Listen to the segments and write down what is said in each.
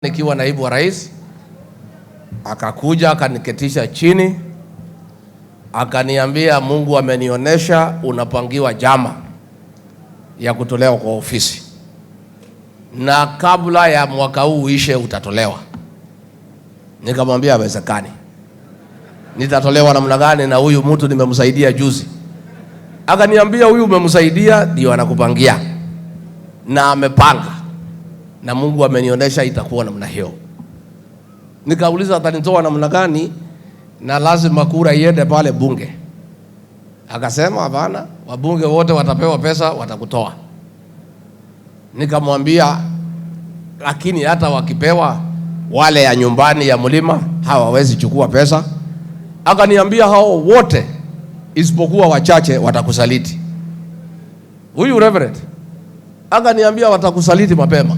Nikiwa naibu wa rais, akakuja akaniketisha chini, akaniambia Mungu amenionyesha unapangiwa jama ya kutolewa kwa ofisi, na kabla ya mwaka huu uishe utatolewa. Nikamwambia haiwezekani, nitatolewa namna gani na huyu mtu nimemsaidia juzi? Akaniambia huyu umemsaidia ndio anakupangia na amepanga, na Mungu amenionyesha itakuwa namna hiyo. Nikauliza atanitoa namna gani, na lazima kura iende pale bunge. Akasema hapana, wabunge wote watapewa pesa, watakutoa. Nikamwambia lakini hata wakipewa wale ya nyumbani ya mlima hawawezi chukua pesa. Akaniambia hao wote isipokuwa wachache watakusaliti. Huyu reverend akaniambia watakusaliti mapema.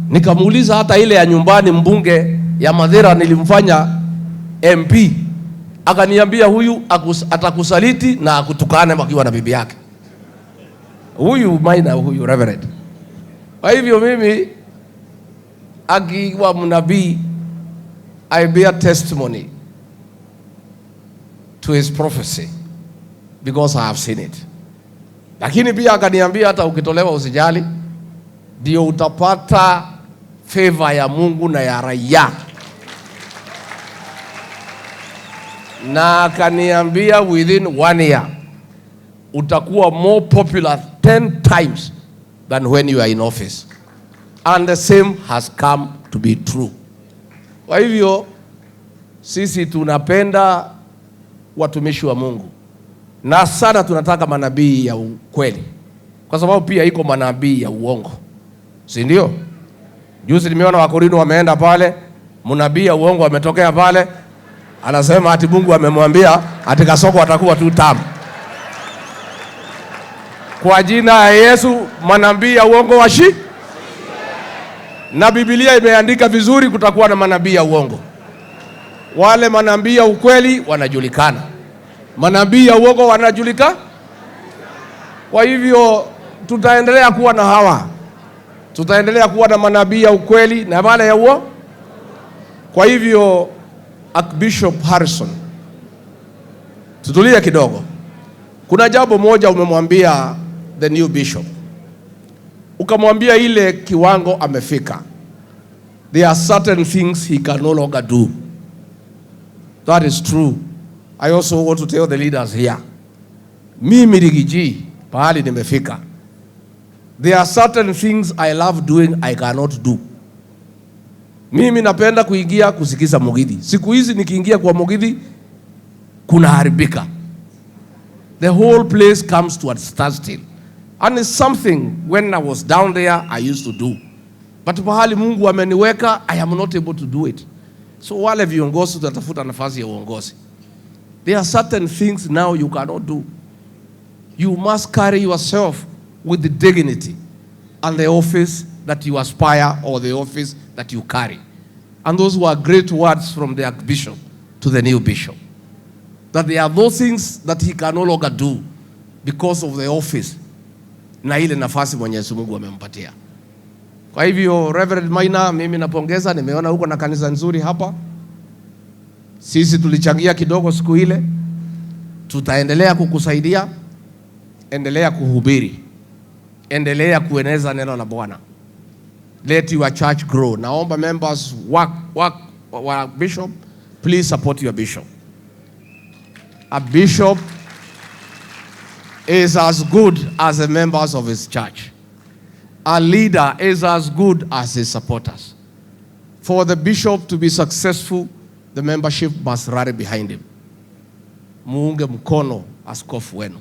Nikamuuliza hata ile ya nyumbani mbunge ya Mathira nilimfanya MP, akaniambia huyu atakusaliti na akutukane wakiwa na bibi yake. Huyu Maina, huyu reverend. Kwa hivyo mimi akiwa mnabii, I bear testimony to his prophecy because I have seen it. Lakini pia akaniambia hata ukitolewa usijali, ndio utapata favor ya Mungu na ya raia. Na akaniambia within 1 year utakuwa more popular 10 times than when you are in office. And the same has come to be true. Kwa hivyo sisi tunapenda watumishi wa Mungu na sana tunataka manabii ya ukweli, kwa sababu pia iko manabii ya uongo, si ndio? Juzi nimeona Wakorino wameenda pale, mnabii ya uongo ametokea pale, anasema ati Mungu amemwambia ati Kasongo atakuwa tu tamu. Kwa jina ya Yesu, manabii ya uongo washi. Na Biblia imeandika vizuri kutakuwa na manabii ya uongo. Wale manabii ya ukweli wanajulikana, manabii ya uongo wanajulikana. Kwa hivyo tutaendelea kuwa na hawa, tutaendelea kuwa na manabii ya ukweli na wale ya uongo. Kwa hivyo Archbishop Harrison, tutulie kidogo. Kuna jambo moja umemwambia the new bishop, ukamwambia ile kiwango amefika, there are certain things he can no longer do. That is true. I also want to tell the leaders here, mimi Riggy G pahali nimefika, there are certain things I love doing I cannot do. Mimi napenda kuingia kusikiza Mugithi. Siku hizi nikiingia kwa Mugithi kunaharibika. The whole place comes to a standstill. And it's something when I was down there I used to do. But pahali Mungu ameniweka I am not able to do it. So wale viongozi tutatafuta nafasi ya uongozi. There are certain things now you cannot do. You must carry yourself with the dignity and the office that you aspire or the office that you carry. And those were great words from the Archbishop to the new bishop. That there are those things that he can no longer do because of the office na ile nafasi Mwenyezi Mungu amempatia. Kwa hivyo Reverend Maina, mimi napongeza, nimeona huko na kanisa nzuri hapa. Sisi tulichangia kidogo siku ile, tutaendelea kukusaidia. Endelea kuhubiri, endelea kueneza neno la Bwana. Let your church grow. Naomba members wa bishop, please support your bishop. A bishop is as good as the members of his church. A leader is as good as his supporters. For the bishop to be successful, the membership must rally behind him. Muunge mkono askofu wenu.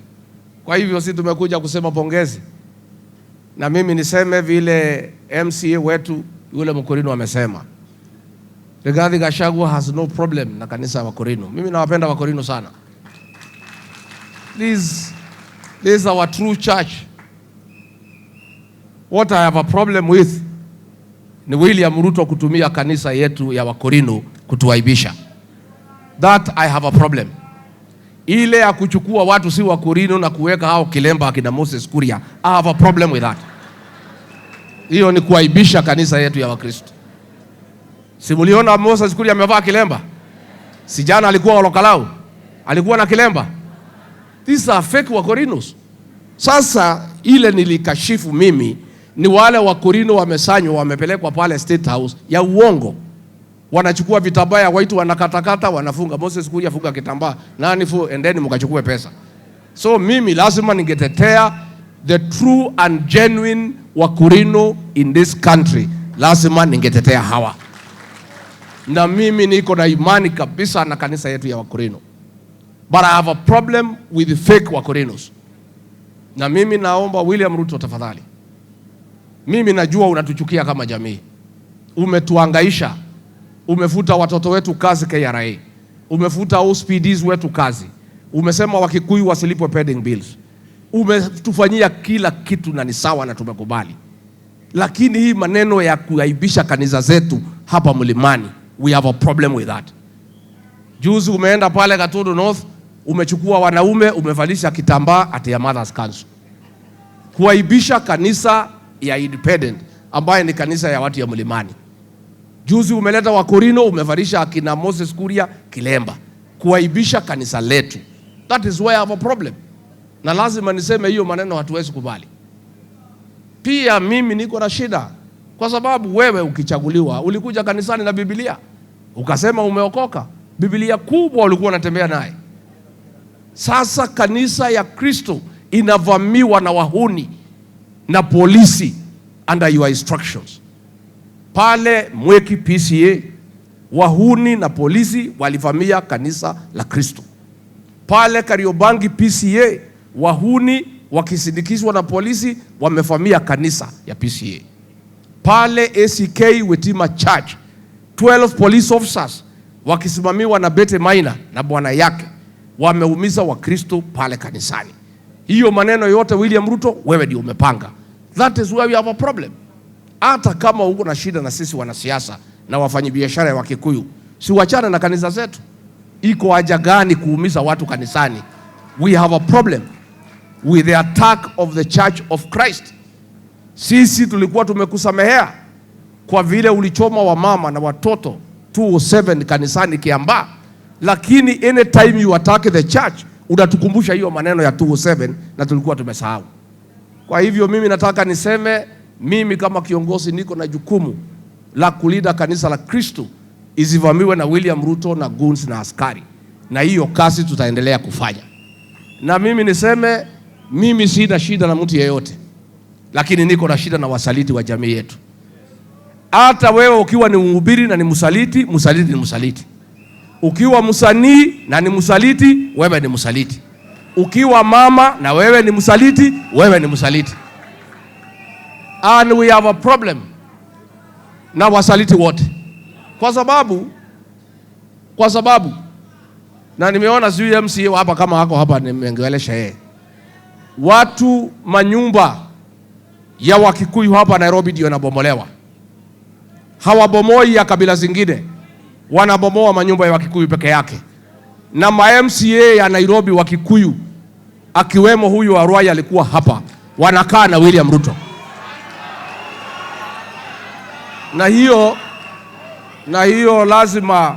Kwa hivyo sisi tumekuja kusema pongezi. Na mimi niseme vile MCA wetu yule Mkorino amesema. Rigathi Gachagua has no problem na kanisa ya Wakorino. Mimi nawapenda Wakorino sana. This is our true church. What I have a problem with ni William Ruto kutumia kanisa yetu ya Wakorino kutuaibisha. That I have a problem. Ile ya kuchukua watu si Wakorino na kuweka hao kilemba akina Moses Kuria, I have a problem with that. Hiyo ni kuaibisha kanisa yetu ya Wakristo. Si muliona Moses Kuria amevaa kilemba? Si jana alikuwa Ol Kalou? Alikuwa na kilemba? These are fake Wakorinos. Sasa ile nilikashifu mimi ni wale Wakorino wamesanywa, wamepelekwa pale State House ya uongo. Wanachukua vitambaa ya waitu, wanakatakata, wanafunga. Moses Kuria funga kitambaa. Nani fu, endeni mkachukue pesa. So mimi lazima ningetetea the true and genuine Wakorino in this country. Lazima ningetetea hawa. Na mimi niko na imani kabisa na kanisa yetu ya Wakorino. But I have a problem with the fake Wakorinos. Na mimi naomba William Ruto, tafadhali. Mimi najua unatuchukia kama jamii. Umetuangaisha. Umefuta watoto wetu kazi KRA. Umefuta OSPDs wetu kazi. Umesema Wakikuyu wasilipwe pending bills. Umetufanyia kila kitu na ni sawa na tumekubali. Lakini hii maneno ya kuaibisha kanisa zetu hapa mlimani, we have a problem with that. Juzi umeenda pale Gatundu North, umechukua wanaume, umevalisha kitambaa at your mother's council. Kuaibisha kanisa ya Independent ambaye ni kanisa ya watu ya mlimani. Juzi umeleta Wakorino, umevalisha akina Moses Kuria kilemba. Kuaibisha kanisa letu. That is where I have a problem. Na lazima niseme hiyo maneno hatuwezi kubali. Pia mimi niko na shida kwa sababu wewe ukichaguliwa ulikuja kanisani na Biblia ukasema umeokoka. Biblia kubwa ulikuwa unatembea naye. Sasa kanisa ya Kristo inavamiwa na wahuni na polisi under your instructions. Pale Mwiki PCA wahuni na polisi walivamia kanisa la Kristo. Pale Kariobangi PCA wahuni wakisindikizwa na polisi wamevamia kanisa ya PCA. Pale ACK Witima Church 12 police officers wakisimamiwa na Bete Maina na bwana yake wameumiza Wakristo pale kanisani. Hiyo maneno yote William Ruto, wewe ndio umepanga. That is where we have a problem. Hata kama uko na shida na sisi wanasiasa na wafanyabiashara wa Kikuyu, si wachana na kanisa zetu. Iko haja gani kuumiza watu kanisani? We have a problem with the attack of the Church of Christ. Sisi tulikuwa tumekusamehea kwa vile ulichoma wamama na watoto 207 kanisani Kiambaa, lakini anytime you attack the church unatukumbusha hiyo maneno ya 207 na tulikuwa tumesahau. Kwa hivyo mimi nataka niseme, mimi kama kiongozi niko na jukumu la kulinda kanisa la Kristo isivamiwe na William Ruto na goons na askari, na hiyo kazi tutaendelea kufanya. Na mimi niseme, mimi sina shida na mtu yeyote, lakini niko na shida na wasaliti wa jamii yetu. Hata wewe ukiwa ni mhubiri na ni msaliti, msaliti ni msaliti. Ukiwa msanii na ni msaliti, wewe ni msaliti. Ukiwa mama na wewe ni msaliti, wewe ni msaliti. And we have a problem na wasaliti wote. Kwa sababu na nimeona sijui MCA hapa kama hako hapa, nimeongelesha yeye. Watu manyumba ya Wakikuyu hapa Nairobi ndio yanabomolewa. Hawabomoi ya kabila zingine, wanabomoa manyumba ya Wakikuyu peke yake. Na ma MCA ya Nairobi Wakikuyu akiwemo huyu wa Ruai alikuwa hapa, wanakaa na William Ruto. Na hiyo lazima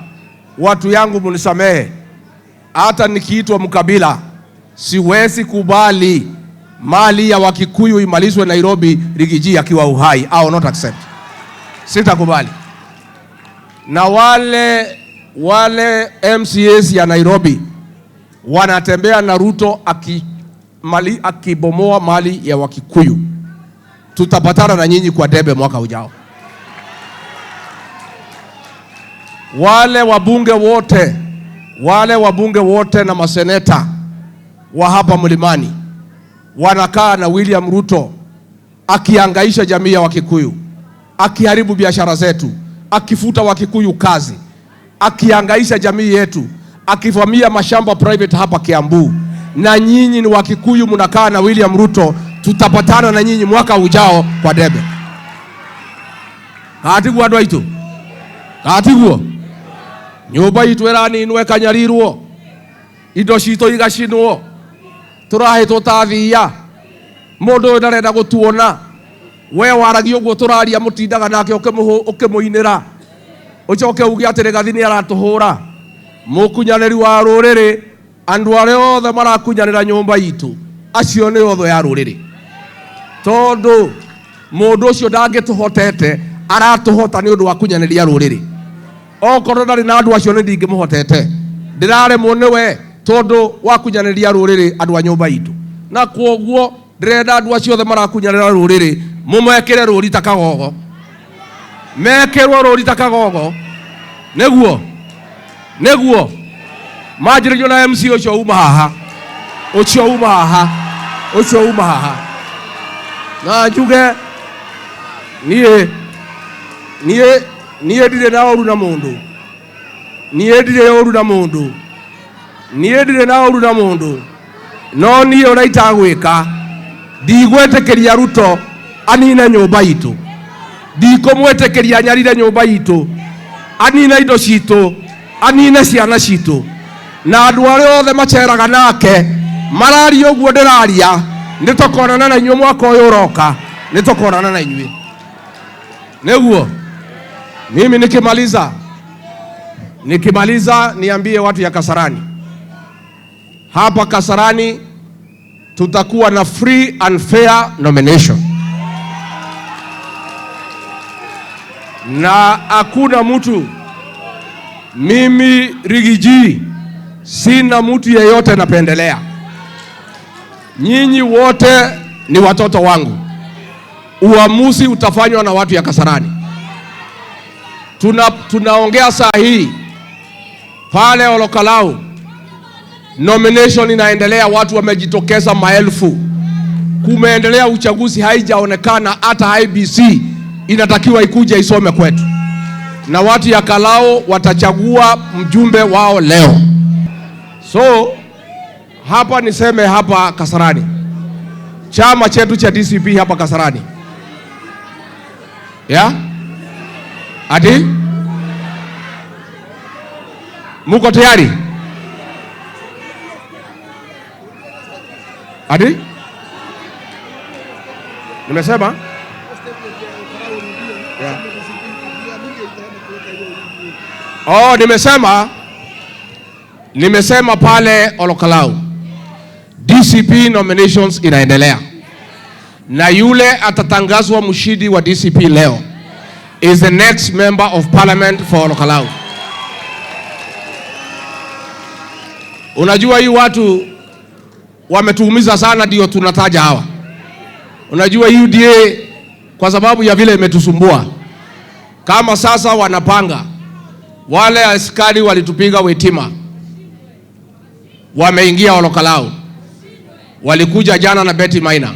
watu yangu munisamehe, hata nikiitwa mkabila siwezi kubali mali ya Wakikuyu imalizwe Nairobi Riggy G akiwa uhai. I will not accept. Sitakubali. Na wale MCAs ya Nairobi wanatembea na Ruto akibomoa mali ya Wakikuyu, tutapatana na nyinyi kwa debe mwaka ujao. Wale wabunge wote na maseneta wa hapa mlimani wanakaa na William Ruto akiangaisha jamii ya Wakikuyu, akiharibu biashara zetu, akifuta Wakikuyu kazi, akiangaisha jamii yetu, akivamia mashamba private hapa Kiambu. Na nyinyi ni Wakikuyu mnakaa na William Ruto, tutapatana na nyinyi mwaka ujao kwa debe. Katiguo andu aitu, katiguo nyumba itu ĩraninwo ĩkanyarirwo, indo citũ igacinwo, tũrahĩtwo ta thiia, mũndũ ũyũ ndarenda gũtuona. We waragia ũguo tũraria mũtindaga nake ũkĩmũinĩra. Ũcoke uge atĩ Rigathi nĩ aratũhũra. Mũkunyanĩri wa rũrĩrĩ, andũ arĩa othe marakunyanĩra nyũmba itũ, acio nĩ othe ya rũrĩrĩ. Tondũ mũndũ ũcio ndangĩtũhotete, aratũhota nĩ ũndũ wa kunyanĩria rũrĩrĩ. Okorwo ndarĩ na andũ acio nĩ ndingĩmũhotete. Ndĩraremwo nĩwe tondũ wa kunyanĩria rũrĩrĩ andũ a nyũmba itũ. Na kwoguo ndĩrenda andũ acio othe marakunyanĩra rũrĩrĩ mũmekĩre rũri ta kagogo. Mekĩrwo rũri ta kagogo. Nĩguo. Nĩguo. Manjĩrĩrio na MC ũcio uma haha. Ũcio uma haha. Ũcio uma haha. Na njuge niĩ niĩ niĩ ndirĩ na ũru na mũndũ. Niĩ ndirĩ ũru na mũndũ. Niĩ ndirĩ na ũru na mũndũ. No niĩ ũrĩa itagwĩka, ndigwĩtĩkĩria Ruto anine nyũmba itũ. Ndikũmwĩtĩkĩria anyarire nyũmba itũ, anine indo citũ, anine ciana citũ. Na andũ arĩa othe maceraga nake mararia ũguo ndĩraria, nĩ tũkonana na inyuĩ mwaka ũyũ ũroka, nĩ tũkonana na inyuĩ. Nĩguo mimi nikimaliza niambie watu ya Kasarani. Hapa Kasarani tutakuwa na free and fair nomination. Na hakuna mtu, mimi Riggy G sina mtu yeyote napendelea. Nyinyi wote ni watoto wangu. Uamuzi utafanywa na watu ya Kasarani. Tunaongea saa hii pale Olokalau, nomination inaendelea, watu wamejitokeza maelfu. Kumeendelea uchaguzi, haijaonekana hata IBC inatakiwa ikuje isome kwetu. Na watu ya Kalao watachagua mjumbe wao leo. So hapa niseme, hapa Kasarani, chama chetu cha DCP hapa Kasarani. Ya? Ati? Muko tayari? Ati? Nimesema? Yeah. Oh, nimesema pale Olokalau DCP nominations inaendelea. Na yule atatangazwa mshindi wa DCP leo is the next member of parliament for Olokalau. Unajua hii watu wametuumiza sana, ndio tunataja hawa. Unajua UDA kwa sababu ya vile imetusumbua. Kama sasa wanapanga wale askari walitupiga Witima, wameingia Olokalau. Walikuja jana na Betty Maina,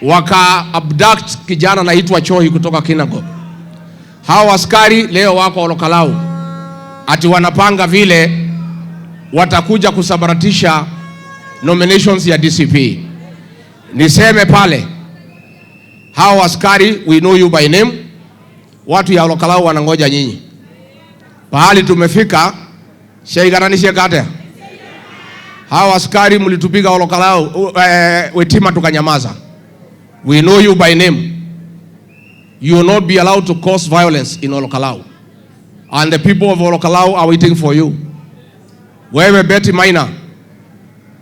waka abduct kijana anaitwa Choi kutoka Kinangop. Hawa askari leo wako Olokalau, ati wanapanga vile watakuja kusambaratisha nominations ya DCP. Niseme pale, hawa askari, we know you by name. Watu ya Olokalau wanangoja nyinyi. Pahali tumefika, shaigaranisie kate. Hawa askari mlitupiga Olokalau, Witima tukanyamaza. We know you by name. You will not be allowed to cause violence in Olokalau. And the people of Olokalau are waiting for you. Wewe Betty Maina,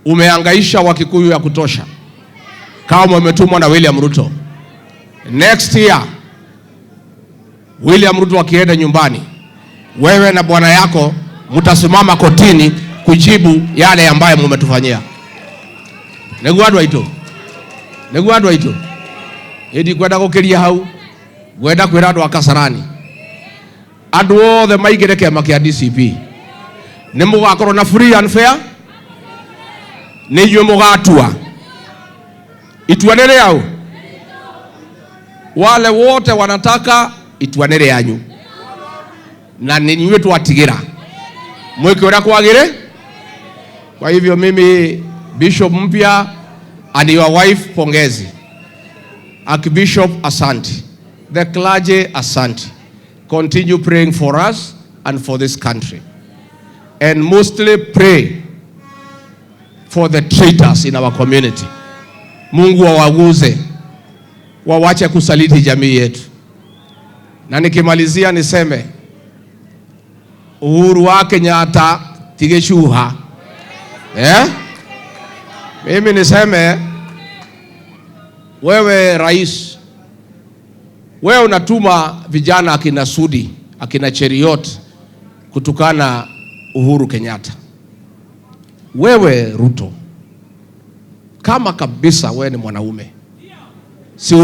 umehangaisha Wakikuyu ya kutosha. Kama umetumwa na William Ruto. Next year, William Ruto akienda nyumbani, wewe na bwana yako mtasimama kotini kujibu yale ambayo mmetufanyia. Nĩguo andũ aitũ? Nĩguo andũ aitũ? Ĩndi kwenda gũkĩria hau, ngwenda kwĩra andũ a Kasarani, andũ othe maingĩre kĩama kĩa DCP. Nĩ mũgakorwo na free and fair, nĩ inyuĩ mũgatua. Itua nĩ rĩaũ? Wale wote wanataka itua nĩ rĩanyu. Na nĩ inyuĩ twatigĩra. Mwĩke ũrĩa kwagĩrĩ. Kwa hivyo mimi Bishop mpya and your wife pongezi. Archbishop asante. The clergy asante. Continue praying for us and for this country. And mostly pray for the traitors in our community. Mungu awaguze. Wawache kusaliti jamii yetu. Na nikimalizia niseme Uhuru wa Kenyatta tigeshuha. Eh? Mimi niseme wewe rais, wewe unatuma vijana akina Sudi, akina Cheruiyot kutukana Uhuru Kenyatta. Wewe Ruto, kama kabisa wewe ni mwanaume, si